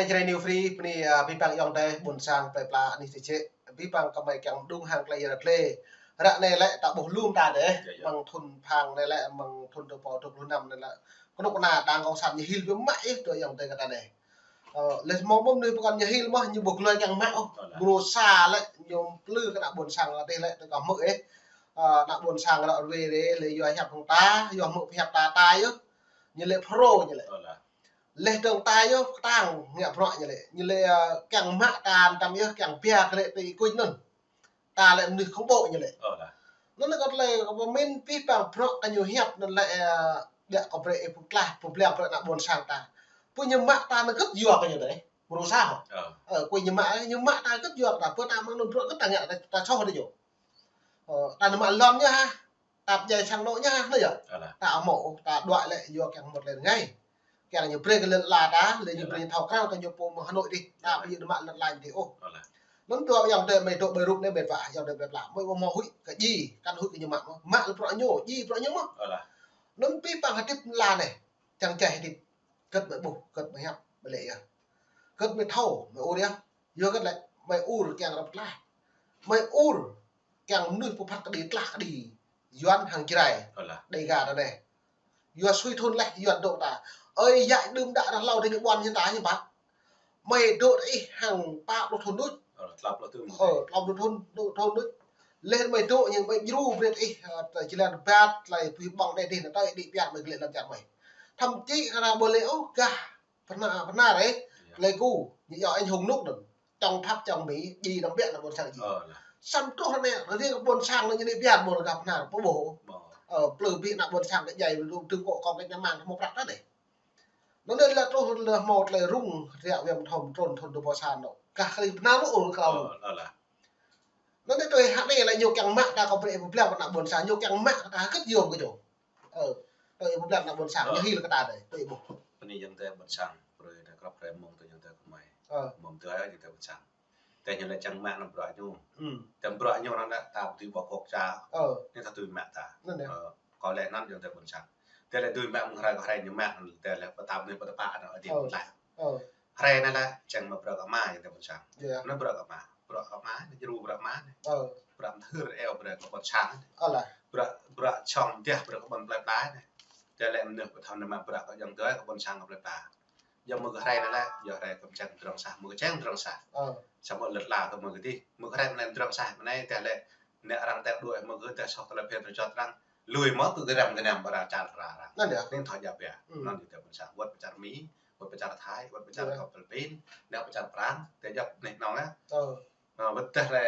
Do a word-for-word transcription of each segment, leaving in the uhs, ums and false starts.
Jrai New Free, bơni, a, abih bang ayŏng adơi ƀôn sang plơi pla anih tơčĕ. Abih bang gơmơi kiăng mơđung hăng tơlơi yơr tơlơi. Ră anai lĕ ta ƀuh lŏm ta dêh. Mơ̆ng thŭn phang anai lĕ, mơ̆ng thŭn dua rơbâo dua pluh năm anai lĕ. Kơnuk kơna Đảng Cộng sản ñu hil biă mă ih tui ayŏng adơi kơ ta dêh. Ơ, lĕ mơ̆ mơ̆ anai pơkŏn ñu hil mơ̆, ñu ƀu glơi kiăng mă ôh. Bruă sa lĕ ñu plư kơ ană ƀôn sang ta dêh lĕ tui kâo hmư̆ ih. Ơ, ană ƀôn sang ră ruai dêh, lĕ yua hiăp hăng ta, yua hmư̆ hiăp ta ta yơh. Ñu lĕ pro ñu lĕ. Lĕ dơ̆ng ta yơh kơtang ngă bruă ñu lĕ. Ñu lĕ, ơ, kiăng mă ta tăm yơh kiăng pia kơ lĕ tui kuñ anŭn. Ta lĕ mơnuih khŏng ƀô̆ ñu lĕ. Anŭn lĕ kâo tơlơi kâo pơmĭn abih bang bruă kơ ñu hiăp anŭn lĕ, ơ, biă kơ brơi ih pơklah, pơblang brơi ană ƀôn sang ta. Pô ñu mă ta anŭn gĭt yua kơ ñu dêh. Bruă sa hŏ. Ơ, pô ñu mă, ñu mă ta gĭt yua kơ ta. Pô ta mă anŭn bruă gĭt ta ngă ta, ta soh dêh ñu. Ơ, ta anŭn mă lŏn ñu hă. Ta pơdjai sang anŏ ñu hă, anŭn yơh. Ta hmâo, ta đuaĭ lĕ yua kiăng mŭt lĕ rơngai. Kiăng ñu brơi kơ lŏn ala ta, lĕ ñu brơi ñu thâo krăn kơ ñu pô mơ̆ng Hà Nội dih. Ta ƀu djơ̆ mă lŏn ala dih ôh. Anŭn dŏ ayŏng adơi mơi dŏ ƀơi rup anai ƀĕ wa, ayŏng adơi ƀĕ pla. Mơi ƀu hmâo huĭ kơ djai, kăn huĭ kơ ñu mă mơ̆. Mă lĕ bruă ñu, djai bruă ñu mơ̆. Anŭn abih bang hơdip lŏn ala anai. Čang čai hơdip. Gĭt mơi ƀuh, gĭt mơi hiăp, mơi lĕ yơh. Gĭt mơi thâo, mơi ur yơh. Yua gĭt lĕ, mơi ur kiăng ră pơklaih. Mơi ur kiăng mơnuih pơphat kơđi, tlah kơđi. Yuan hăng Jrai. Đêga ta anai. Yua sui thŭn leh Yuan dŏ ta. Ơi yă đưm đă ră hlâo dêh ñu ƀuăn ñu ta ñu ƀă. Mơi dŏ ih hăng pă pluh thŭn đôč. Ơ, tlâo pluh thŭn. Ơ, tlâo pluh thŭn, dŏ thŭn đôč. Leh mơi dŏ ñu mơi djru brơi ih, ơ, tơ jơlan bat, tơlơi bơih ƀơ̆ng anai dih, anŭn tơl ih đĭ piat mơi glĕ lăm čar mơi. Thậm chí kơ ană ƀôn lĕ ôh gah Pơnar, pơnar ih, lĕ kơ ñu yua anh hùng nước anŭn. Čŏng Pháp, čŏng Mỹ, djai đăm biă ană ƀôn sang djai. Samơ̆ truh anai, riêng ƀôn sang anŭn ñu anai biă ƀôn gah pơnar, pơƀuh. Ơ, plư abih ană ƀôn sang kơ djai, rŭng tơ̆ng kŏ kŏng kơ ñu mơ̆ng hmâo prăk ta dêh. Anŭn anai lĕ truh lĕ hmâo tơlơi rŭng ră wĕm thom trŭn thŭn dua rơbâo sa anŭn. Gah kơ ri pơnar lu ur kơ lu. Anŭn anai tui hă anai lĕ ñu kiăng mă ta kơ brơi pơblang ană ƀôn sang, ñu kiăng mă ta gĭt yôm kơ ñu. Ơ, tui ih pơblang ană ƀôn sang, ñu hil kơ ta dêh, tui ih ƀuh. Bơni ayŏng adơi ƀôn sang, brơi ta krăp brơi mơ̆ng tui ayŏng adơi kơmơi. Mơ̆ng tui ayŏng adơi ƀôn sang. Tơdah ñu lĕ čang mă anŭn bruă ñu. Tơdah bruă ñu anŭn ta ƀu tui ƀô̆ kŏk ča. Ñu ta tui mă ta. Ơ, kâo lĕ anŭn ayŏng adơi ƀôn sang. Tơdah lĕ tui mă mơ̆ng hrơi kơ hrơi ñu mă, tơdah lĕ pơtăm anai pơtơpă anŭn adih pơtlaih. Hrơi anai lĕ čang mă bruă kơ ama ayŏng adơi ƀôn sang. Anŭn bruă kơ ama. Bruă kơ ama anai, djru bruă ama anai. Bruă mơthưr eo bruă kơ ƀôn sang anai. Bruă, bruă čŏng dêh bruă kơ ƀôn plơi pla anai. Tơdah lĕ mơnuih pơthâo anai mă bruă kơ ayŏng adơi kơ ƀôn sang kơ plơi pla. Yua mơ̆ng kơ hrơi anai lĕ, yua hrơi kơ čang drŏng sah, mơ̆ng kơ čang drŏng sah. Samơ̆ lŏn ala kơ mơ̆ng kơ dih, mơ̆ng kơ hrơi anai drŏng sah, mơ̆ng anai tơdah lĕ, anai arăng tĕp đuaĭ mơ̆ng kơ tơdah soh tơlơi phiăn tơlơi čŏt arăng. Lui mơ̆ kơ gơnam gơnam ƀơi arăng čar arăng. Anŭn yơh. Anai thâo djăp yơh. Anŭn yơh ƀôn sang, wơ̆t pơ čar Mi, wơ̆t pơ čar Thái, wơ̆t pơ čar kơ Philippin, anai pơ čar Prang, tơdah djăp anai anŭn yơh. Ơ, wơ̆t tơdah lĕ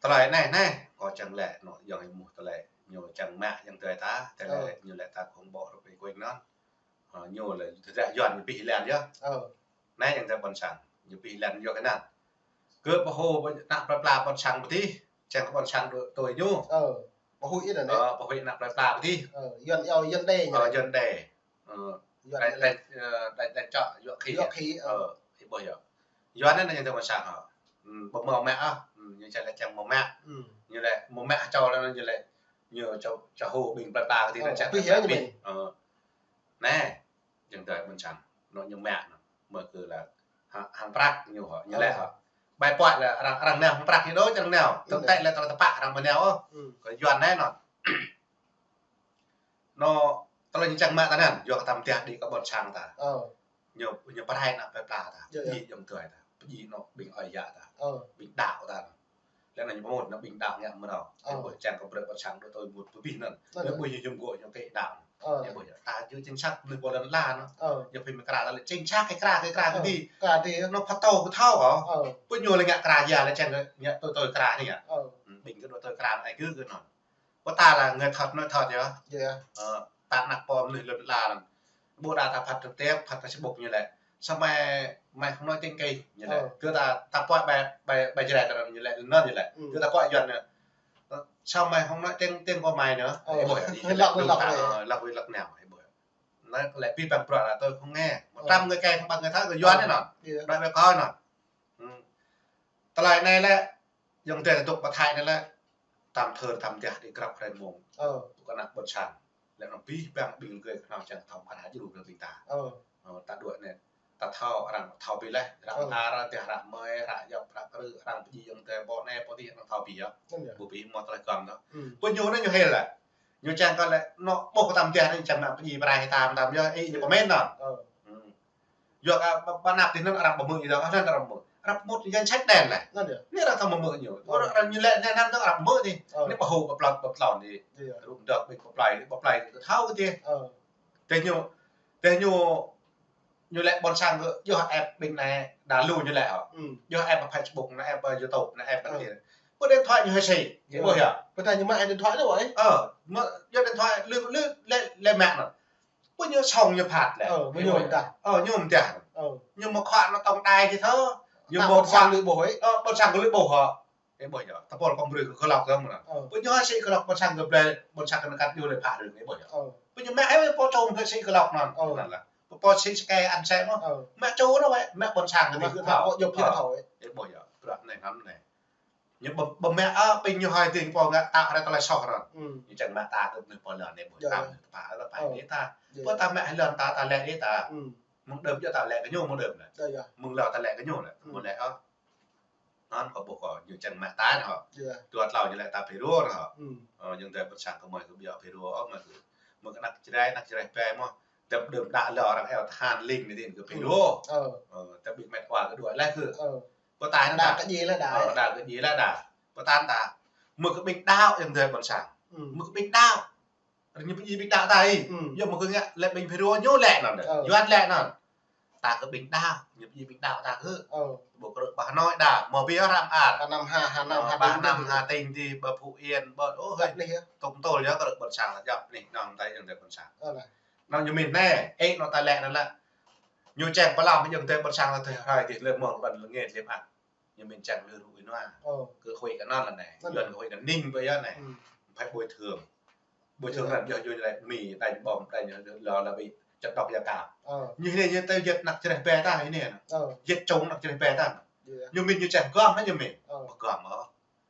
tơlơi anai, anai, kâo čang lĕ, anŭn ayŏng ih mŭt tơlơi, ñu čang mă ayŏng adơi ta, tơlơi ñu lĕ ta khŏng ƀô̆ rup ih kuing anŭn. Ơ, ñu lĕ tơdah Yuan ñu pih lan yơh. Anai ayŏng adơi ƀôn sang, ñu pih lan yơh kơ anŭn. Kơ pơhô ană plơi pla ƀôn sang pơtih, čang kơ ƀôn sang tui ñu. Pơhô ih anai. Ơ, pơhô ană plơi pla pơtih. Yuan eo, Yuan đê ñu. Ơ, Yuan đê. Ơ, Yuan đe, đe, ơ, đe, đe čŏ, yua khĭ. Yua khĭ, ơ. Ơ, ih ƀuh yơh. Yuan anai ñu tơ ƀôn sang hŏ. Ƀu hmâo mă ôh, ñu čang lĕ čang hmâo mă. Ñu lĕ hmâo mă čô lĕ ñu lĕ ñu čô, čô hô ƀing plơi pla kơ tih anŭn čang pih yơh ñu pih. Ơ. Anai, ayŏng adơi ƀôn sang, anŭn ñu mă anŭn. Mơ̆ kơ lĕ hăng, hăng prăk ñu hŏ, ñu lĕ hŏ. Bai puăi lĕ arăng, arăng nao hăng prăk ñu đôč arăng nao. Tơm tĕ lĕ tơlơi tơpă arăng ƀu nao ôh. Kơ Yuan anai anŭn. Anŭn, tơlơi ñu čang mă ta anŭn, yua kơ ta mơtiah đĭ kơ ƀôn sang ta. Ñu, ñu pơrai ană plơi pla ta. Pơdjai ayŏng adơi ta. Pơdjai anŭn ƀing ơi yă ta. Ƀing đaŏ ta. Lĕ anŭn ñu pơmŭt anŭn ƀing đaŏ ngă mơ̆ rao. Ñu ƀuh čang kơ brơi ƀôn sang dŏ tui mŭt pơbĭh anŭn. Ñu ƀuh ñu jum gŏ ñu kĕ đaŏ. Ñu ƀuh ñu. Ta jưh chính xác mơnuih ƀơi lŏn ala anŭn. Ñu pơmĭn kra ta lĕ chính xác kơ kra, kơ kra kơ dih. Kra dih. Anŭn pơtô kơ thâo kơ. Pơñu lĕ ngă kra ya lĕ čang kơ ngă tui tui kra anai ngă. Ƀing kơ dŏ tui kra anai kơ kơ anŭn. Pơ ta lĕ người thật nói thật yơh. Ơ, ta ană pô mơnuih lŏn ala anŭn. Ƀu đa ta phat trực tiếp, phat Facebook ñu lĕ. Samơ̆ mơi, mơi không nói tiếng Kỳ ñu lĕ. Kơ ta, ta puăi bai, bai, bai Jrai ta anŭn ñu lĕ, anŭn ñu lĕ. Kơ ta puăi Yuan anŭn. Sao mày không nói tiếng, tiếng của mày nữa? Ơ. Ih ƀuh yơh, lăk, lăk, lăk, ơ, lăk wĭt lăk nao, ih ƀuh yơh. Nói lĕ abih bang bruă là tôi không nghe. Một trăm người khen không bằng người thới, kơ Yuan anŭn. Nói với con anŭn. Tơlơi anai lĕ, ayŏng adơi ta dŏ pơ Thái anai lĕ, tăm thơr tăm teh đĭ krăp hrơi mông. Ơ. Tui kơ ană ƀôn sang. Lĕ anŭn abih bang ƀing gơ̆ kơnơ̆ng čang thâo mơ̆ hă djru kơ ƀing ta. Ơ. Ơ, ta dŏ anai. ta thâo, arăng thâo ƀiă laih, arăng Ơ. Ar, tơdah arăng mơi, arăng djŏp, arăng krư̆, arăng pơjing tơ ƀô̆ anai, ƀô̆ adih arăng thâo ƀiă. Anŭn yơh. Ƀu ƀing mơ̆ tơlơi gơ̆m tơ. Hmm. Pơ ñu anai ñu hil laih. Ñu čang kơ lĕ, anŏ ƀuh tam tơdah anai čang mă pơjing pơrai tam tam yơh, ih, ñu pơmĭn anŭn. Ơ. Hmm. Yua kơ ƀa-, ƀa anăp tih anŭn arăng pơmư̆ ih dŏ, anŭn arăng pơmư̆. Arăng pơmư̆ ñu jing sĕk đen laih. Anŭn yơh. Anai arăng thâo pơmư̆ ñu. Ơ. Arăng ñu lĕ anai anŭn dŏ arăng pơmư̆ adih. Ơ. Anai ƀu hŭ pơplŏn, pơplŏn adih. Ơ. Rŭ dŏ ƀing pơplai, pơplai thâo kơ adih. Ơ. Tơdah ñu, tơdah ñu, ñu lĕ ƀôn sang kơ, yua ĕp ƀing anai, đa lu ñu lĕ hŏ. Hmm. Yua ĕp Facebook, anai ĕp YouTube, anai ĕp Ơ. Anai. Pơ điện thoại ñu hơi sĭ, Ơ. Ƀuh yơh. Pơ ta ñu mă điện thoại anai ôh. Ơ, mă, yua điện thoại, lu, lu, lĕ, lĕ mă anŭn. Pơ ñu song ñu phat lĕ. Ơ, pơ ñu mơ̆ ta. Ơ, ñu mơ̆ ta. Ơ. Ñu mơ̆ khuă anŭn tŏng đai kơ thơ. Ñu mơ̆ ƀôn sang khuă lu ƀuh ơi. Ơ, ƀôn sang kơ lu ƀuh hŏ. Ih ƀuh yơh. Ta pôl kong brơi kơ klŏk tơ mơ̆n. Ơ. Pơ ñu sĭ klŏk ƀôn sang kơ blai, ƀôn sang kơ năkat ñu lĕ phă rơ̆ng, ih ƀuh yơh. Ơ. Pơ ñu mă ơi pô trông kơ sĭ klŏk anŭn. Ơ. Anŭn lah. Pơ pô sĭ skai ăn sĕ mơ̆. Ơ. Mă čô anŭn wơ̆t, mă ƀôn sang kơ mă, anai kơ mă thâo. Pô djŏp pia thâo wơ̆t. Ih ƀuh yơh. Bruă anai anŭn anai. Ñu ƀu, ƀu mă, ơ, ƀing ñu hơi tĭng pô ngă ta ră tơlơi soh anŭn. Hmm. Ñu čang mă ta kơ anai pô lŏn anai ƀuh. Yơh, ta yơh. Pă, pă, pă Yơh. Anai ta. Yơh. Pơ ta mă lŏn ta, ta lĕ anai ta. Hmm. Mơ̆ng đưm yơh ta lĕ kơ ñu, mơ̆ng đưm anai. Yơh, yơh. Mơ̆ng lŏn ta lĕ kơ ñu anai. Hmm. Mơ̆ng lĕ, ơ. Anŭn kơ ƀuh kơ ñu čang mă ta anŭn hŏ. Yơh. Dua tlâo ñu lĕ ta pơrô anŭn hŏ. Hmm. Ơ, ñu tơ ƀôn sang kơ mơi kơ ƀiă pơrô, ơ, mơi kơ, mơi kơ anăk Jrai, anăk Jrai pĕ mơ̆. Dăp đưm đă lŏn arăng eo tơhan ling anai tĭng kơ pơrô. Hmm. Ơ. Ơ, ta ƀing met wa kơ dua laih kơ. Ơ. Pơtă anŭn đa ta. Kơ djai laih đa. Ơ, đa kơ djai laih đa. Pơtă anŭn ta. Mơ̆ kơ ƀing đaŏ yơh tơ ƀôn sang. Hmm. Mơ̆ kơ ƀing đaŏ. Ñu pơjing ƀing đaŏ ta ih. Hmm. Yua mơ̆ kơ ngă lĕ ƀing pơrô ñu lĕ anŭn dơ̆. Ơ. Yuan lĕ anŭn. Ta kơ ƀing đaŏ, ñu pơjing ƀing đaŏ ta kơ. Ơ. Ƀu krư̆ ƀah anai đa, mơ̆ ƀiă hrăm ar. Hơnăm ha, Hơnăm ha, ƀah tĭng Hơnăm tĭng. Ha tĭng tĭng, ƀah Phú Yên, ƀah, ơ, hơi. Djŏp anih yơh. Tŏng tơl yơh krư̆ ƀôn sang, djŏp anih, anŭn ta yơh tơ ƀôn sang. Ơ lah. Anŭn ñu mĭn anai, ih anŭn ta lĕ anŭn lah. Ñu čang pơlăm yơh tơ ƀôn sang, tơ hrơi tih lĕ mơ̆ng ƀôn lĕ ngĕt lĕ mă. Ñu mĭn čang lĕ rŭ ih nua. Ơ. Kơ huĭ kơ anŭn lah anai. Anŭn. Yuan kơ huĭ kơ ning ƀơi yơh anai. Hmm. Phải bồi thường. Bồi thường anŭn yơh, yơh, yơh, mĭn, đañ bom, đañ lŏ, lŏ ƀu čăt dŏ yơh kơ. Ơ. Ñu anai ñu tơ yơh anăk Jrai pĕ ta anai anŭn. Ơ. Yơh čông anăk Jrai pĕ ta. Yơh. Ñu mĭn ñu čang gơ̆m anai ñu mĭn. Ơ. Ƀu gơ̆m ôh.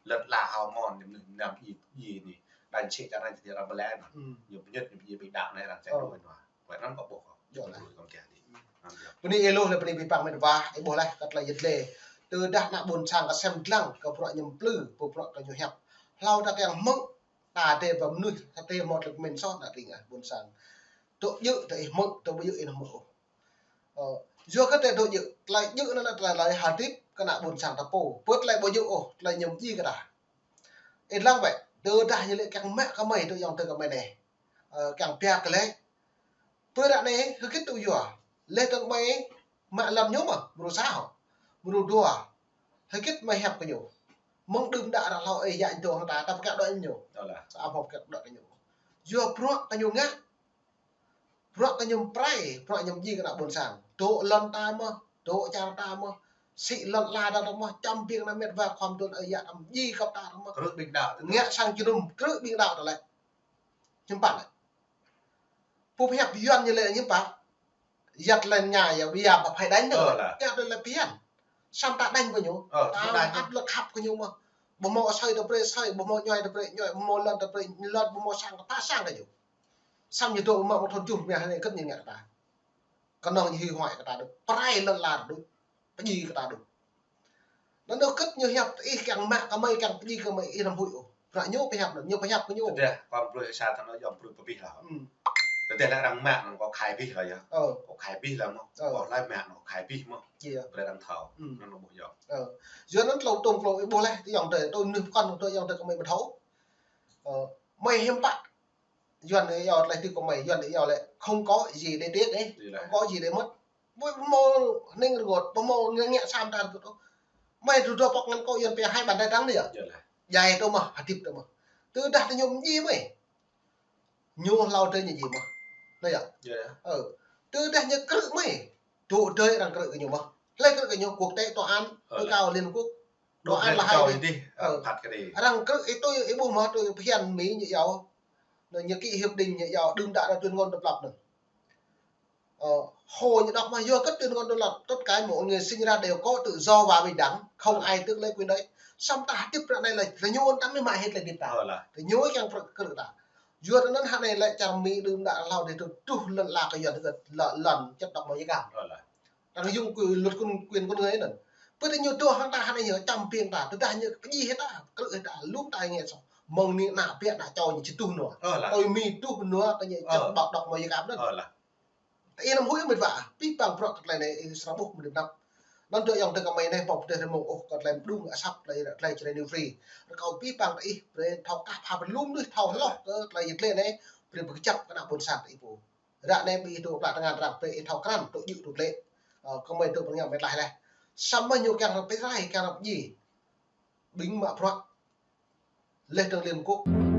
Lŏn ala hơmon ñu mĭn, ñu mĭn ih, ih anai. Đañ sĭ čang anai čang arăng ƀu lĕ anŭn. Hmm. Ñu pơñut ñu pơjing ƀing đaŏ anai arăng čang Ơ. Rŭ ih nua. Wơ̆t anŭn kơ ƀuh kơ. Yơh lah. Ƀu kơ kiăng dih. Hmm. Anŭn yơh. Bơni ih lu lĕ bơni pơpă met wa, ih ƀuh laih kơ tơlơi yet lĕ. Tơdah ană ƀôn sang kơ sem dlăng kơ bruă ñu plư, pơ bruă kơ ñu hiăp. Hlâo ta kiăng hmư̆, ta dêh ƀă mơnuih, ta dêh mơ̆ tơlơi pơmĭn soh ană tring ah ƀôn sang. Dŏ djơ̆ ta ih hmư̆, dŏ ƀu djơ̆ ih hmư̆ ôh. Ơ, yua kơ ta dŏ djơ̆, tơlơi djơ̆ anŭn lah tơlơi hơdip kơ ană ƀôn sang ta pô. Pơ tơlơi ƀu djơ̆ ôh, tơlơi ñu pơjing kơ ta. Ih lăng wơ̆t, tơdah ñu lĕ kiăng mă kơ mơi, tơ yŏng tơ kơ mơi anai. Ơ, kiăng pia kơ lĕ. Pơ ră anai, hơget tŭ yua. Leh tơ̆ng mơi mă lŏn ñu mơ̆, mrô sa hŏ. Mrô dua. Hơget mơi hiăp kơ ñu. Mơ̆ng đưm đă ră hlâo ih djă dŏ hăng ta, ta pơkă dŏ ñu. Ơ lah. Sa hmâo pơkă dŏ kơ ñu. Yua bruă kơ ñu ngă. Bruă kơ ñu pơrai, bruă ñu pơjing kơ ană ƀôn sang. Dŏ lŏn ta mơ̆, dŏ čar ta mơ̆. Sĭ lŏn ala ta mơ̆, čăm ƀing ană met wa khŏm dŏ ơi yă ta mơ̆, pơjing kơ ta mơ̆. Krư̆ ƀing đaŏ. Ngă sang jơnum, krư̆ ƀing đaŏ ta lĕ. Hiư̆m pă lĕ. Pô pơhiăp Yuan ñu lĕ hiư̆m pă. Yăt lĕ ña yă ƀiă ƀă phải đánh nữa. Ơ lah. Yăt lĕ phiăn. Samơ̆ ta đánh kơ ñu. Ơ, ta ăp lĕ khăp kơ ñu mơ̆. Ƀu hmâo asơi ta brơi asơi, ƀu hmâo ñuai ta brơi ñuai, ƀu hmâo lŏn ta brơi lŏn, ƀu hmâo sang ta pha sang kơ ñu. Samơ̆ ñu dŏ mă một thôn jur mia hơnai kơ̆t ñu ngă kơ ta. Kơnơ̆ng ñu hư hoại kơ ta đôč. Pơrai lŏn ala đôč. Pơjing kơ ta đôč. Anŭn hơget ñu hiăp ih kiăng mă kơ mơi, kiăng pơjing kơ mơi, ih anăm huĭ ôh. Bruă ñu pơhiăp anŭn, ñu pơhiăp kơ ñu. Tơdah kơ brơi sa tơnŏ yom brơi pơbih lah. Hmm. Tơdah lĕ arăng mă anŭn kơ khai abih lah yơh. Ơ. Kơ khai abih lah mơ̆. Ơ. Kơ lĕ mă anŭn kơ khai abih mơ̆. Yơh. Brơi arăng thâo. Hmm. Anŭn ƀuh yơh. Ơ. Yua anŭn tlâo tôm tlâo ih ƀuh laih, tơ yŏng tơ, tơ mơnuih pơkŏn, tơ yŏng tơ kơ mơi ƀu thâo. Ơ. Mơi hiư̆m pă. Yuan ih iâu tơlơi tip kơ mơi, Yuan ih iâu lĕ không có gì để tiếc ih, không có gì để mất. Ƀu hmâo hning rơngot, ƀu hmâo ngă, ngă sa mơta rơngot ôh. Mơi tơdruă pŏk ngăn kâo Yuan pia hai bàn tay trắng anai yơh. Yơh lah. Djai tơ mơ̆, hơdip tơ mơ̆. Tơdah tơ ñu pơjing mơi. Ñu hlâo tơ ñu jing mơ̆. Anai yơh. Yơh. Ơ. Tơdah ñu krư̆ mơi. Dŏ dơi arăng krư̆ kơ ñu mơ̆. Hlơi krư̆ kơ ñu, quốc tế, tòa án, ơ, tối cao Liên Hợp Quốc. Tòa án là hai đi. Ơ. Arăng krư̆ ih tui, ih ƀuh mơ̆ tui phiăn Mi ñu iâu. Anŭn ñu ký hiệp định ñu iâu đưm đă ra tuyên ngôn độc lập anŭn. Ơ, Hồ ñu đŏk mơ̆ yua kơ tuyên ngôn độc lập, tất cả mọi người sinh ra đều có tự do và bình đẳng, không ai tước lấy quyền đấy. Samơ̆ ta hơdip ră anai lĕ, rơngiă ta mơ̆ mă hĭ tơlơi hơdip ta. Ơ lah. Rơngiă kiăng krư̆, krư̆ ta. Yua anŭn hơnai lĕ čar Mi đưm đă hlâo dih tơduh lŏn ala kơ Yuan hơget lŏn, lŏn čăt đŏk mơ̆ yơh kơ. Ơ lah. Arăng yŭng quy luật con, quyền con người anŭn. Pơ tơ ñu tuh hăng ta hăng ñu čăm piêng ta, tơdah ñu pơjing hĭ ta, krư̆ hĭ ta, lŭm ta ngă soh. Mơ̆ng anai ană ƀiă ană čô ñu či tuh nua. Ơ lah. Tui Mi tuh nua kơ ñu čăm ƀă đŏk mơ̆ yơh kăp anŭn. Ơ lah. Tơ ih anăm huĭ mĕt wa, pĭ păng bruă kơ tơlơi anai ih srăng ƀuh mơ̆n đĭ anăp. Anŭn tơ ayŏng adơi gơmơi anai hmâo pơdơi rơmông ôh kơ tơlơi mơđung asăp tơlơi, tơlơi Jrai New Free. Rơkâo pĭ păng tơ ih brơi thâo kah pha pơlŭm đuih thâo hloh kơ tơlơi yơh tơlơi anai, brơi pơkơjăp kơ ană ƀôn sang tơ ih pô. Ră anai ƀing ih dŏ pla tơngan arăng brơi ih thâo krăn, dŏ djơ̆ dŏ lĕ. Ơ, gơmơi dŏ pơrơngiă mĕt laih laih. Samơ̆ ñu kiăng arăng pơrai, kiăng arăng pơjing. Ƀing mă bruă. Leh dơ̆ng Liên Hợp Quốc.